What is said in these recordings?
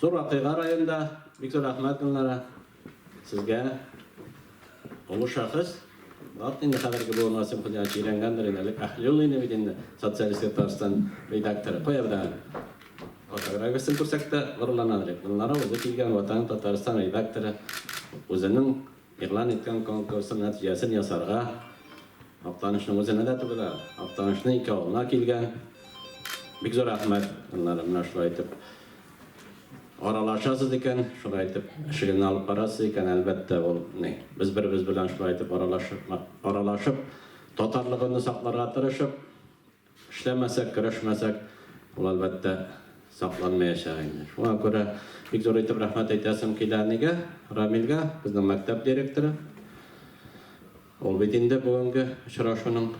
Зур вакыйга районда. Бик зур рәхмәт, Гөлнара. Сезгә олы шәхес. Бар инде хәзерге буын Васим Хуҗанович өйрәнгәндер инде. Элек Әһлиулла иде бит инде, Социалистик Татарстан редакторы. Кая бер фотографиясен күрсәк тә горурланадыр идек. Гөлнара үзе килгән Ватаным Татарстан редакторы үзенең игълан иткән конкурсының нәтиҗәсен ясарга Актанышның үзенә дә түгел, ә Актанышның ике авылына килгән. Бик зур рәхмәт, Гөлнара, менә шулай итеп аралашасыз икән, шулай итеп эшегезне алып барасыз икән, әлбәттә, ул ни, без беребез белән шулай итеп аралашып, аралашып, татарлыгымны сакларга тырышып, эшләмәсәк, көрәшмәсәк, ул, әлбәттә, сакланмаячак инде. Шуңа күрә бик зур итеп рәхмәт әйтәсем килә нигә, Рамилгә, безнең мәктәп директоры. Ул бит инде бүгенге очрашуның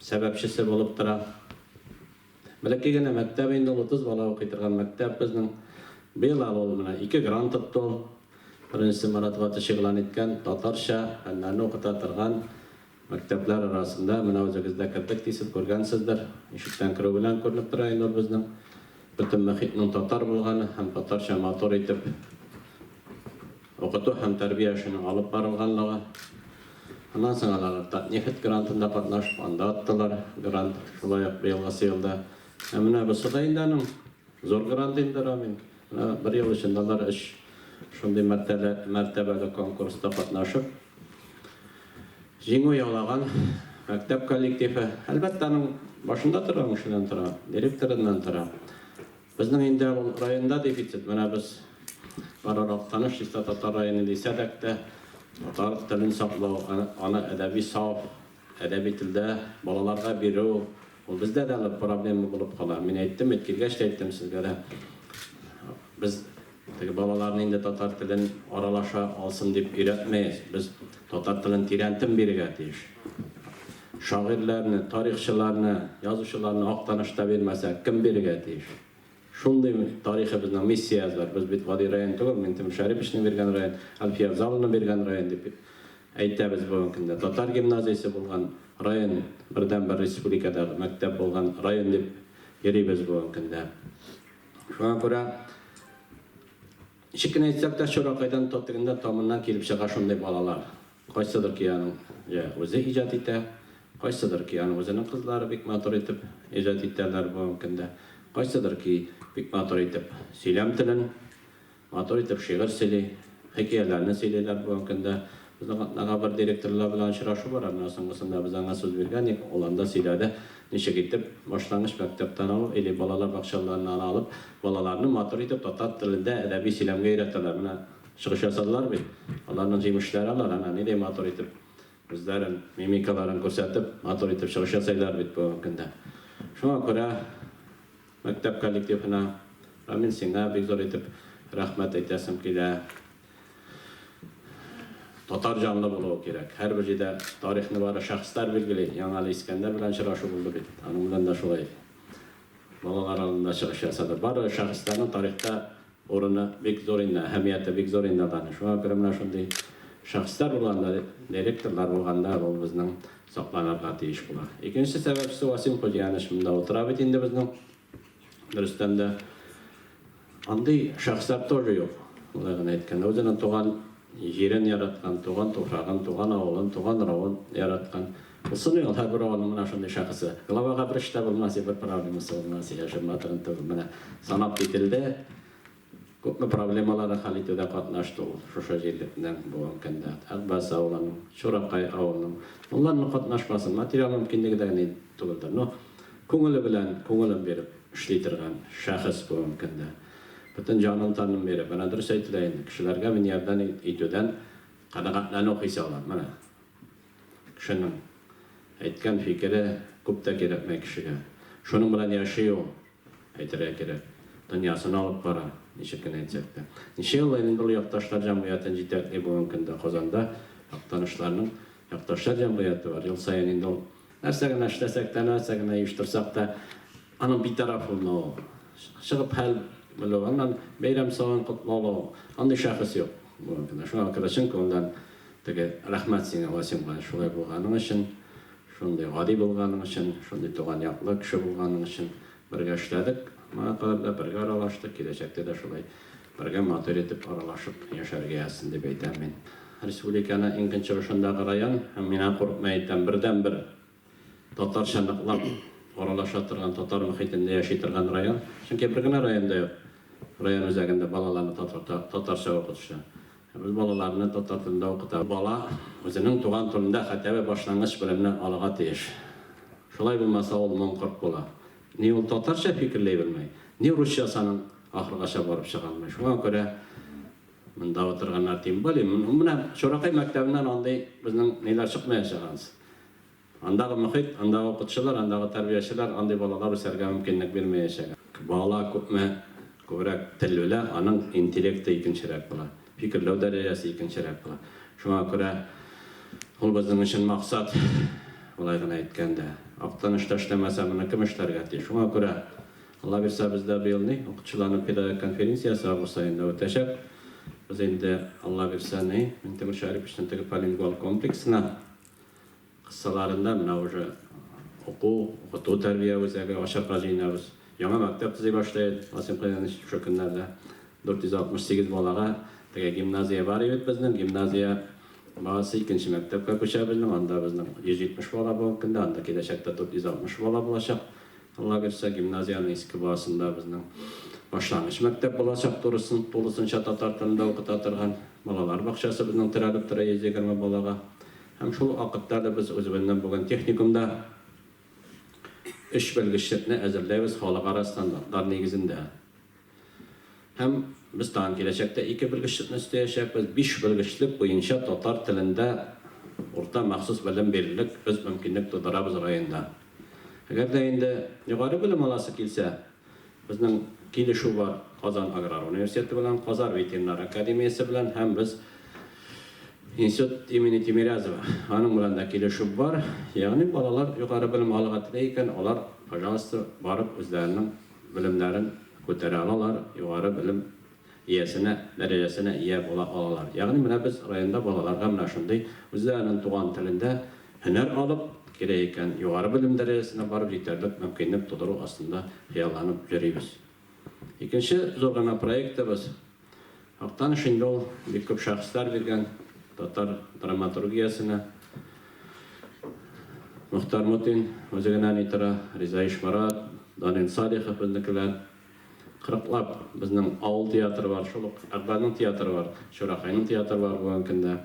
сәбәпчесе булып тора. Бәләкәй генә мәктәп инде ул, 30 бала укый торган мәктәп безнең. Быел әле ул менә ике грант отты ул. Беренчесе Марат Гатыш игълан иткән татарча фәннәрне укыта торган мәктәпләр арасында менә үзегез дә кердек дисез, күргәнсездер. Ишектән керү белән күренеп тора инде ул безнең бөтен мөхитнең татар булганы һәм татарча матур итеп Укыту һәм тәрбия эшенең алып барылганлыгы. Аннан соң алар Татнефть грантында катнашып, анда оттылар грант, шулай ук быелгысы елда. Ә менә бусы да инде аның зур грант инде, Рамил. Менә бер ел эчендә алар өч шундый мәртәле, мәртәбәле конкурста катнашып, җиңү яулаган мәктәп коллективы. Әлбәттә, аның башында торган кешедән тора, директорыннан тора. Безнең инде ул районда дефицит. Менә без барыр Актаныш чиста татар районы дисәдәк тә, татар телен саклау, аны әдәби саф, әдәби телдә балаларга бирү, ул бездә дә әле проблема булып кала. Мин әйттем бит, килгәч тә әйттем сезгә дә. Без теге балаларны инде татар телен аралаша алсын дип өйрәтмәйбез. Без татар телен тирәнтен бирергә тиеш. Шагыйрьләрне, тарихчыларны, язучыларны Актанышта бирмәсәк, кем бирергә тиеш? Шундый тарихыбызның миссиясе бар. Без бит гади район түгел, Минтимер Шәриповичның биргән район, Әлфия Авзаловна биргән район дип әйтәбез бүгенге көндә. Татар гимназиясе булган район, бердәнбер республикадагы мәктәп булган район дип йөрибез бүгенге көндә. Шуңа күрә ничек кенә әйтсәк тә, Чуракайдан, Тотыгыннан, Тамыннан килеп чыга шундый балалар. Кайсыдыр ки аның җә үзе иҗат итә, кайсыдыр ки аның үзенең кызлары бик матур итеп иҗат итәләр бүгенге көндә, кайсыдыр ки бик матур итеп сөйләм телен, матур итеп шигырь сөйли, хикәяләрне сөйлиләр бүгенге көндә. Безнең атнага бер директорлар белән очрашу бара, менә соңгысында без аңа сүз биргән идек, ул анда сөйләде, ничек итеп башлангыч мәктәптән алып или балалар бакчаларыннан алып балаларны матур итеп татар телендә әдәби сөйләмгә өйрәтәләр. Менә Чыгыш ясадылар бит. Аларның җимешләре алар, әнә нидәй матур итеп үзләрен, мимикаларын күрсәтеп, матур итеп чыгыш ясыйлар бит бүгенге көндә. Шуңа күрә мәктәп коллективына, Рамил, сиңа бик зур итеп рәхмәт әйтәсем килә. Татар җанлы булуы кирәк. Һәрбер җирдә тарихны бары шәхесләр билгели. Яңа әле Искәндәр белән очрашу булды бит. Аның белән дә шулай балалар алдында чыгыш ясады. Бары шәхесләрнең тарихта Урыны бик зур инде, әһәмияте бик зур инде аларның. Шуңа күрә менә шундый шәхесләр булганда, директорлар булганда, ул безнең сакланырга тиеш була. Икенче сәбәпчесе Васим Хуҗиянович монда утыра бит инде безнең. Дөрестән дә, андый шәхесләр тоже юк. Болай гына әйткәндә, үзенең туган җирен яраткан, туган туфрагын, туган авылын, туган ыруын яраткан. Булсын ул һәрбер авылның менә шундый шәхесе. Главага бер эш тә булмас, бер проблемасы булмас, яшермә торган түгел. Менә санап кителде. Күпме проблемаларны хәл итүдә катнашты ул шушы җирлекнең бүгенге көндә. Әгъбәс авылының, Чуракай авылының. Аларның катнашмасын, материал мөмкинлеге дә генә түгелдер. Но күңеле белән, күңелен биреп эшли торган шәхес бүгенге көндә. Бөтен җанын-тәнен биреп, менә дөрес әйтелә инде, кешеләргә мин ярдәм итүдән канәгатьләнү хисе алам. Менә. Кешенең әйткән фикере күп тә кирәкмәй кешегә. Шуның белән яши ул, әйтергә кирәк. Дөньясын алып бара, ничек кенә әйтсәк тә. Ничә ел инде ул якташлар җәмгыятен җитәкли бүгенге көндә Казанда Актанышларның якташлар җәмгыяте бар. Ел саен инде ул нәрсә генә эшләсәк тә, нәрсә генә оештырсак та, аның битараф булмавы, чыгып хәл белү, аннан бәйрәм саен котлавы, андый шәхес юк бүгенге көндә. Шуңа күрә чын күңелдән Теге, рәхмәт сиңа, Васимга, шулай булганың өчен, шундый гади булганың өчен, шундый туган яклы кеше булганың өчен. Бергә эшләдек. Моңа кадәр дә бергә аралаштык, киләчәктә дә шулай бергә матур итеп аралашып яшәргә язсын дип әйтәм мин. Республиканың иң көнчыгышындагы район һәм мин курыкмый әйтәм, бердәнбер татарча ныклап аралаша торган, татар мохитендә яши торган район. Чөнки бер генә районда юк. Район үзәгендә балаларны татарча укытучы. Без балаларны татар телендә укыта. Бала үзенең туган телендә хотя бы башлангыч белемне алырга тиеш. Шулай булмаса ул маңкорт була. Ни ул татарча фикерли белми, ни русчасы аның ахыргача барып чыга алмый. Шуңа күрә монда утырганнар, тем более, менә Чуракай мәктәбеннән андый безнең ниләр чыкмаячак ансы. Андагы мохит, андагы укытучылар, андагы тәрбиячеләр андый балалар үсәргә мөмкинлек бирмәячәк. Бала күпме күбрәк тел белә, аның интеллекты икенчерәк була, фикерләү дәрәҗәсе икенчерәк була. Шуңа күрә ул безнең өчен максат, болай гына әйткәндә. Актанышта эшләмәсә, моны кем эшләргә тиеш? Шуңа күрә, Алла бирсә, бездә быел ни, укытучыларның педагогик конференциясе август аенда үтәчәк. Без инде, Алла бирсә, ни, Минтимер Шәриповичның теге полингваль комплексына, Кысаларында менә уже уку, укыту тәрбия үзәге ачарга җыенабыз. Яңа мәктәп төзи башлый Васим Кыянович шушы көннәрдә. 468 балага теге гимназия бар бит безнең, гимназия баласы икенче мәктәпкә күчә безнең, анда безнең 170 бала бүгенге көндә, анда киләчәктә 460 бала булачак. Алла бирсә, гимназиянең иске базасында безнең башлангыч мәктәп булачак, турысын, тулысынча татар телендә укыта торган балалар бакчасы безнең терәлеп тора 120 балага. Һәм шул ук вакытта да без үзебезнең бүген техникумда өч белгечлекне әзерләйбез халыкара стандартлар нигезендә. Һәм без тагын киләчәктә ике белгечлекне өстәячәкбез. Биш белгечлек буенча татар телендә урта махсус белем бирерлек без мөмкинлек тудырабыз районда. Әгәр дә инде югары белем аласы килсә, Безнең килешү бар Казан аграр университеты белән, Казар ветеринар академиясе белән һәм без Институт имени Тимирязева. Аның белән дә килешү бар. Ягъни балалар югары белем алырга тели икән, алар, пожалуйста, барып үзләренең белемнәрен күтәрә алалар, югары белем иясенә, дәрәҗәсенә ия була алалар. Ягъни менә без районда балаларга менә шундый үзләренең туган телендә һөнәр алып, кирәк икән, югары белем дәрәҗәсенә барып җитәрлек мөмкинлек тудыру астында хыялланып йөрибез. Икенче зур гына проектыбыз, Актаныш инде ул бик күп шәхесләр биргән татар драматургиясенә. Мохтар Мутин үзе генә ни тора, Риза Ишморат, Данил Салихов безнекеләр. Кырыклап безнең авыл театры бар, шул ук Әгъбаның театры бар, Чуракайның театры бар бүгенге көндә.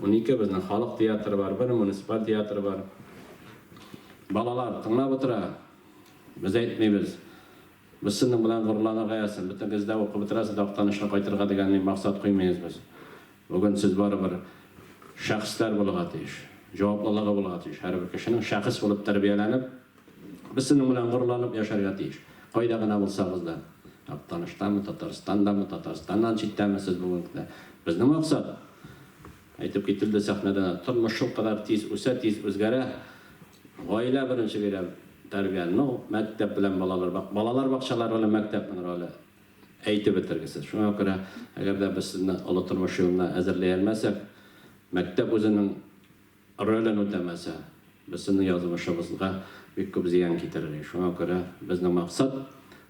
12 безнең халык театры бар, бер муниципаль театры бар. Балалар тыңлап утыра. Без әйтмибез. Без сезнең белән горурланырга язсын. Бөтенегез дә укып бетерәсез дә Актанышка кайтырга дигән максат куймыйбыз без. Бүген сез барыбер шәхесләр булырга тиеш. Җаваплылыгы булырга тиеш. Һәрбер кешенең шәхес булып тәрбияләнеп, Без сезнең белән горурланып яшәргә тиеш. Кайда гына булсагыз да, Актаныштамы, Татарстандамы, Татарстаннан читтәме сез бүгенге көндә. Безнең максат, әйтеп кителде сәхнәдә дә, тормыш шулкадәр тиз үсә, тиз үзгәрә. Гаилә беренче бирә тәрбияне. Ну, мәктәп белән балалар, балалар бакчалары белән мәктәпнең роле әйтеп бетергесез. Шуңа күрә, әгәр дә без сезне олы тормыш юлына әзерли алмасак, мәктәп үзенең Ролен үтәмәсә, безнең язмышыбызга бик күп зыян китерер. Шуңа күрә безнең максат,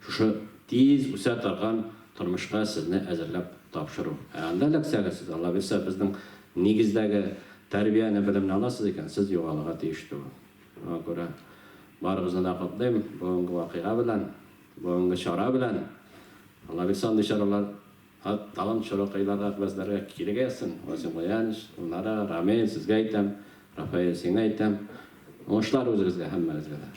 шушы тиз үсә торган тормышка сезне әзерләп тапшыру. Ә анда эләксәгез сез, Алла бирсә, безнең нигездәге тәрбияне, белемне аласыз икән, сез югалырга тиеш түгел. Шуңа күрә барыгызны да котлыйм бүгенге вакыйга белән, бүгенге чара белән. Алла бирсә, андый чаралар Ат, тагын чорыкыйларга, квәзләргә килергә язсын, Васил Гаянович, Гөлнара, Рамил, сезгә әйтәм, Рафаэль, сиңа әйтәм. Уңышлар үзегезгә, һәммәгезгә дә.